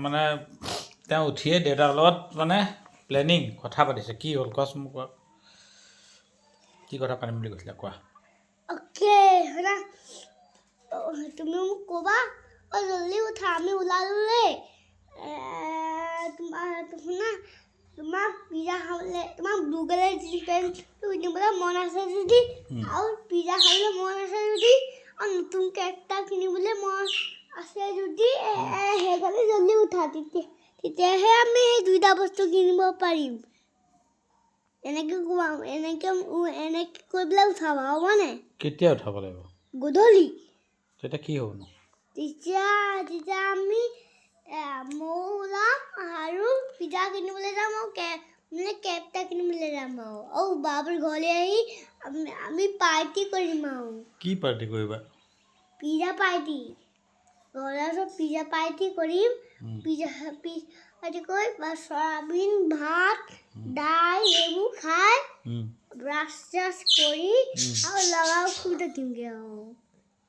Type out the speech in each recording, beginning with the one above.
মানে তেওঁ উঠিয়ে দেউতাৰ লগত মানে প্লেনিং কথা পাতিছে। কি হ'ল কোৱাচোন মোক, কোৱা। কি কথা পাতিম বুলি কৈছিলা, কোৱা। অ'কে, শুনা, তুমি মোক ক'বা, অ' জল্দি উঠা, আমি ওলালো দেই। তোমাৰ শুনা, তোমাক পিজ্জা খাবলৈ, তোমাক ব্লু কালাৰ জিন্স পেণ্টটো কিনিবলৈ মন আছে যদি আৰু পিজ্জা খাবলৈ মন আছে যদি আৰু নতুন কেক এটা কিনিবলৈ মন আছে যদি, সেইকাৰণে জল্দি উঠা। তেতিয়াহে আমি সেই দুইটা বস্তু কিনিব পাৰিম। এনেকৈ কোৱা, এনেকৈ কৈ পেলাই উঠাবা, হ'বনে? কেতিয়া উঠাব লাগিব? গধূলি। তেতিয়া কি হ'বনো? তেতিয়া আমি ময়ো ওলাম আৰু পিজ্জা কিনিবলৈ যাম আৰু মানে কেক এটা কিনিবলৈ যাম আৰু বাবুৰ ঘৰলৈ আহি আমি পাৰ্টি কৰিম আৰু। কি পাৰ্টি কৰিবা? Pizza party. ঘৰলৈ চব পিজ্জা পাৰ্টি কৰিম। পিজ্জা পাৰ্টি কৰি বা চয়াবিন, ভাত, দাইল সেইবোৰ খাই ব্ৰাছ চাছ কৰি আৰু লগাও শুই থাকিমগৈ আৰু।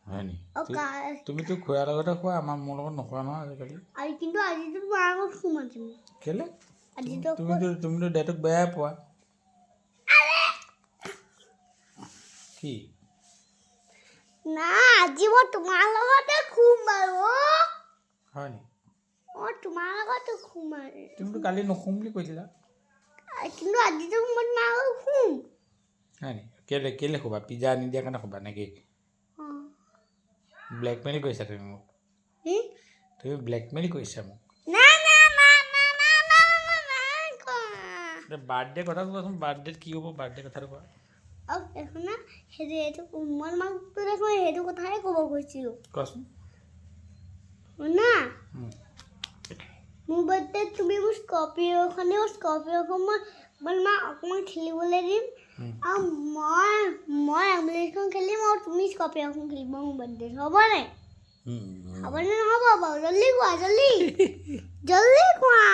হয় নি? আৰু তুমিতো খুৰাৰ লগতে খোৱা, আমাৰ মোৰ লগত নোখোৱা নহয় আজিকালি। আৰু কিন্তু আজিতো তোমাৰ আগত শুম আজি মই। কেলে? আজিতো তুমিতো ডেটক বেয়াই পোৱা। কি? না, আজি মই তোমাৰ লগতে শুম বাৰু, অ'। হয় নি? অ', তোমাৰ লগতে শুম আৰু। তুমিতো কালি নুশুম বুলি কৈছিলা। কিন্তু আজিতো মই তোমাৰ লগত শুম। হয় নি? কেলে শুবা? পিজ্জা আনি দিয়াৰ কাৰণে শুবা নেকি? অঁ। ব্লেকমেইল কৰিছা তুমি মোক। কি? তুমি ব্লেকমেইল কৰিছা মোক। না না না না না না না না কোৱা। বাৰ্থডে কথাটো কোৱাচোন, বাৰ্থডেত কি হ'ব? বাৰ্থডে কথাটো কোৱা। অ' শুনা, সেইটো মই তোমাকতো দেখোন সেইটো কথাই ক'ব গৈছিলোঁ। কোৱাচোন। শুনা, মোৰ বাৰ্থডেত তুমি মোৰ স্কৰপিঅ'খন মই তোমাক অকণমান খেলিবলৈ দিম আৰু মই এম্বুলেঞ্চখন খেলিম আৰু তুমি স্কৰপিঅ'খন খেলিব মোৰ বাৰ্থডেত, হ'ব নাই? হ'বনে নহ'ব বাৰু? জল্দি কোৱা, জল্দি জল্দি কোৱা।